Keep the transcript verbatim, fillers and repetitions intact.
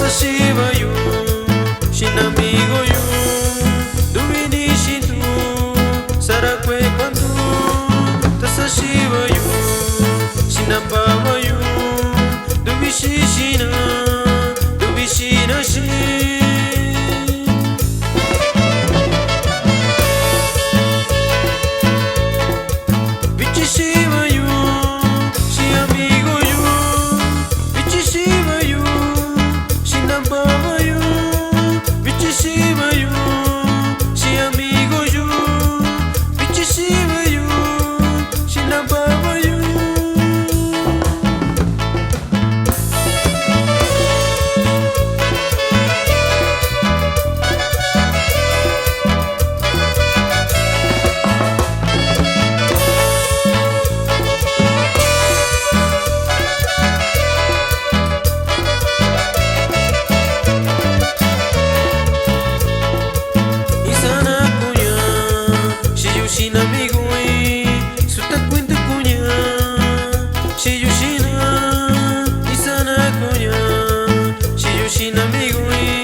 Xi bayu, xi namigo yu, dubi ni xi tu, sara kue kuandu, tasa xi bayu, xi napa bayu, dubi xi xi na, dubi xi na xi. Bichi xi bayu, xi amigo yu. Bichi xi bayu, xi napa bayu. Bichi xi bayu, xi amigo yu. Bichi xi bayu, xi napa bayu. Isana kuña, xi yu xi namigo i, suta cuenta kuña. Xi yu xi na, isana kuña, xi yu xi namigo i.